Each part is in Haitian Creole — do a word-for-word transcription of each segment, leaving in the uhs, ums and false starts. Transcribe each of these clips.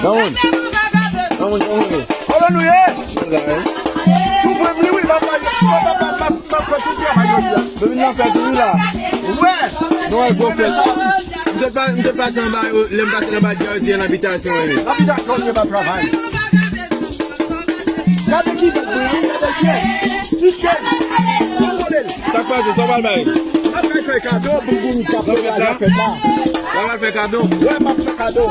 Granmoun. Granmoun, granmoun. Kòman nou ye? Nou la, wi. Sou mwen, wi, wi, m ap, m ap, m ap, m ap, m ap fè tout travay jodi a. Nou vin nan fèt, wi, la. Wè. Nou wè gwo fèt. M te pa, m te pase anba yo, lè m pase anba djè yo, ti nan abitasyon, wi. Abitasyon, yo pa travay. Gade ki bèt mwen an, gade byen. Ti chèn, pou kole l. Sa k pase, sa w pral bay? M ap fè kado pou, pou nou k ap fè la. L ap fè kado? Wè, m ap fè kado.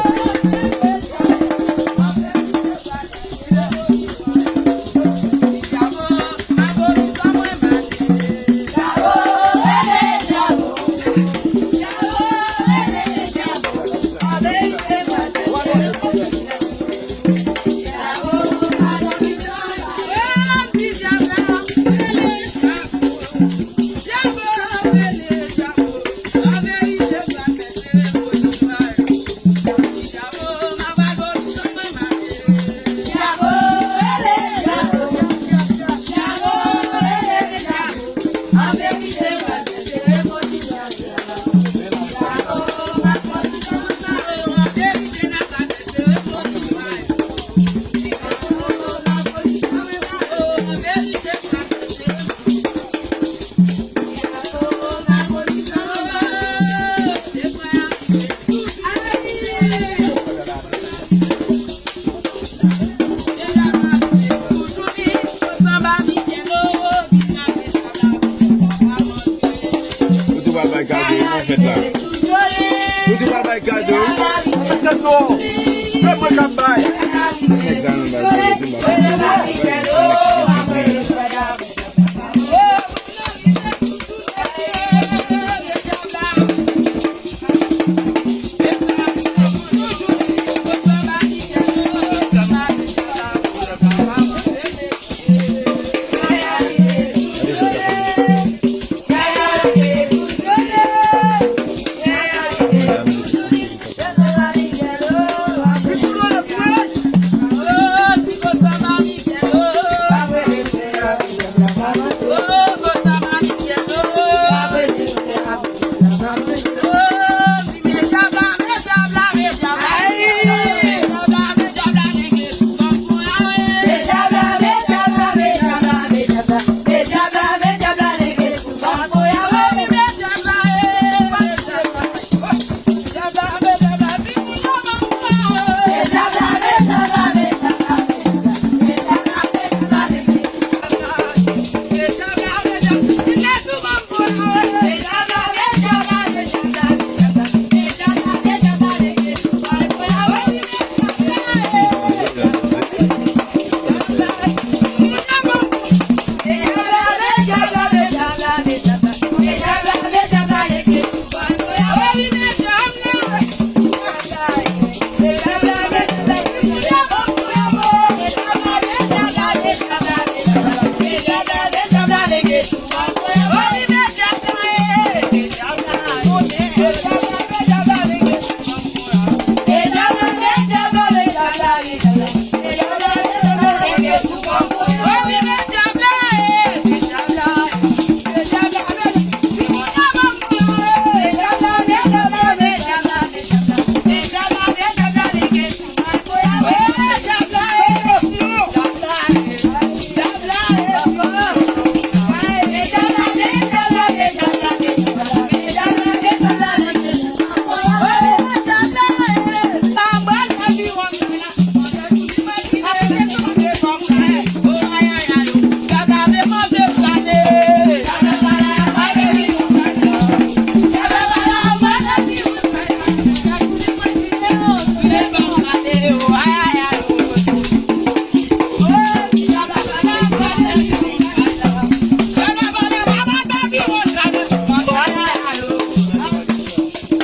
Ou tou pral bay kado nan fèt la. Ou tou pral bay kado. Fèt nou. Fèt mwen k ap bay. Nèg sa nan bay kado, tou m ap bay kado.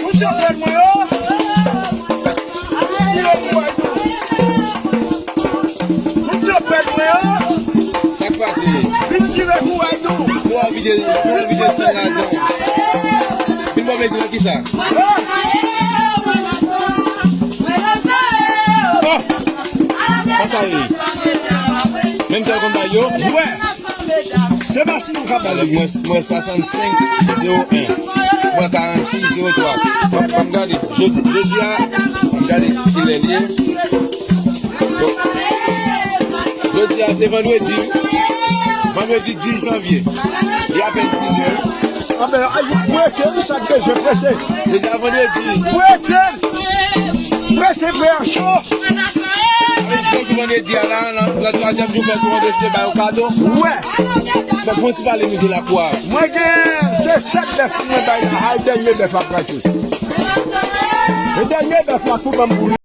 Moun yo fèt mwen yo. Kilo pou Waydou. Moun yo fèt mwen yo. Sa k pase? Vin tire pou Waydou. Nou anvi de, nou anvi de san ladan. Vin ba plezi nan kisa? Oh! Sa sa ye? Menm jan l konn bay yo. Wè! Se pa sinon k ap bay li. Mwen, mwen swasannsenk zewo en. Mwen karannsis zewo twa. Fò m gade. Jodi, jodi a, fò m gade kilè l ye. Jodi a se vandredi wi. Vandredi dis janvye. Li apèn dis è. Anben, prese, wi, sa k bezwen prese. Jodi a vandredi. Prese! Prese, frè, cho! Avèk jou vandredi a la, nan trannntwazyèm jou fè tou, mwen deside ba yo kado. Wè! Mwen fè yon ti pale nou de lakou a. Mwen gen de sèt bèf pou mwen bay la, ay dènye bèf ap rate. E dènye bèf la tou ban m pou li.